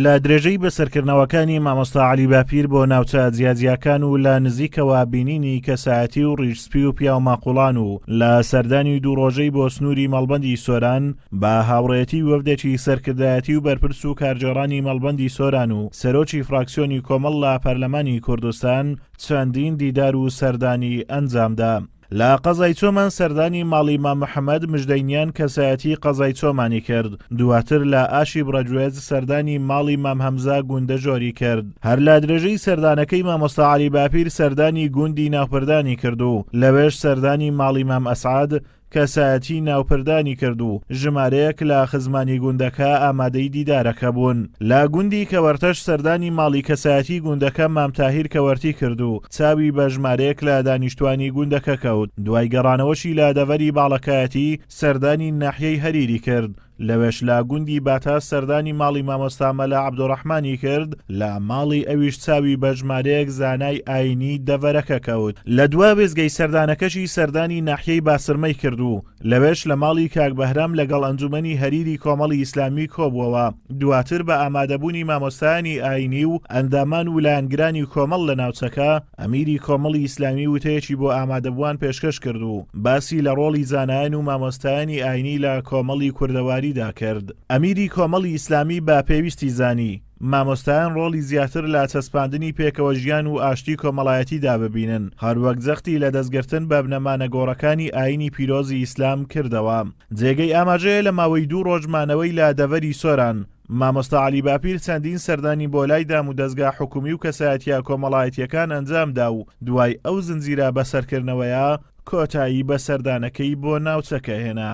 لە درێژەی بەسەرکردنەوەکانی مامۆستا عەلی باپیر بۆ ناوچە جیاجیاکان و لە نزیکەوە بینینی کەسایەتی و ڕیش سپی و پیاو ماقوڵان و لە سەردانی دوو ڕۆژەی بۆ سنووری مەڵبەندی سۆران بە هاوڕێیەتی وەفدێکی سەرکردایەتی و بەرپرس و کارگێڕانی مەڵبەندی سۆران و سەرۆکی فراکسیۆنی کۆمەڵ لە پەرلەمانی کوردستان چەندین دیدار و سەردانی ئەنجامدا. لە قەزای چۆمان سەردانی ماڵی مام محەمەد مژدەینیان کەسایەتی قەزای چۆمانی کرد، دواتر لە ئاشی بڕەگوێز سەردانی ماڵی مام هەمزە گوندەژۆری کرد. هەر لە درێژەی سەردانەکەی مامۆستا عەلی باپیر سەردانی گوندی ناوپردانی کرد و لەوێش سەردانی ماڵی مام ئەسعەد کەسایەتی ناوپردانی کرد و ژمارەیەک لە خزمانی گوندەکە ئامادەی دیدارەکە بوون. لە گوندی کەوەرتەش سەردانی ماڵی کەسایەتی گوندەکە مام تاهیر کەوەرتی کرد و چاوی بە ژمارەیەک لە دانیشتوانی گوندەکە کەوت، دوای گەڕانەوەشی لە دەڤەری باڵەکایەتی سەردانی ناحیەی هەریری کرد، لەوێش لە گوندی باتاس سەردانی ماڵی مامۆستا مەلا عەبدولڕەحمانی کرد، لە ماڵی ئەویش چاوی بە ژمارەیەک زانای ئایینی دەڤەرەکە کەوت. لە دوا وێستگەی سەردانەکەشی سەردانی ناحیەی باسرمەی کرد و لەوێش لە ماڵی کاک بەهرام لەگەڵ ئەنجومەنی هەریری کۆمەڵی ئیسلامی کۆبووەوە، دواتر بە ئامادەبوونی مامۆستایانی ئایینی و ئەندامان و لایەنگرانی کۆمەڵ لە ناوچەکە، ئەمیری کۆمەڵی ئیسلامی وتەیەکی بۆ ئامادەبووان پێشکەش کرد و باسی لە ڕۆڵی زانایان و مامۆستایانی ئایینی لە کۆمەڵی کوردەواریدا کرد. ئەمیری کۆمەڵی ئیسلامی بە پێویستی زانی، مامۆستایان ڕۆڵی زیاتر لە چەسپاندنی پێکەوە ژیان و ئاشتی کۆمەڵایەتیدا ببینن، هەروەک جەختی لە دەستگرتن بە بنەما نەگۆڕەکانی ئایینی پیرۆزی ئیسلام کردەوە. جێگەی ئاماژەیە لە ماوەی دوو ڕۆژ مانەوەی لە دەڤەری سۆران، مامۆستا عەلی باپیر چەندین سەردانی بۆ لای دامودەزگا حکومی و کەسایەتیە کۆمەڵایەتیەکان ئەنجامدا و دوای ئەو زنجیرە بەسەرکردنەوەیە کۆتایی بە سەردانەکەی بۆ ناوچەکە هێنا.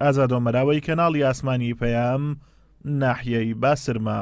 ئازاد ئۆمەراوەی کەناڵی ئاسمانی پەیام، ناحیەی باسرمە.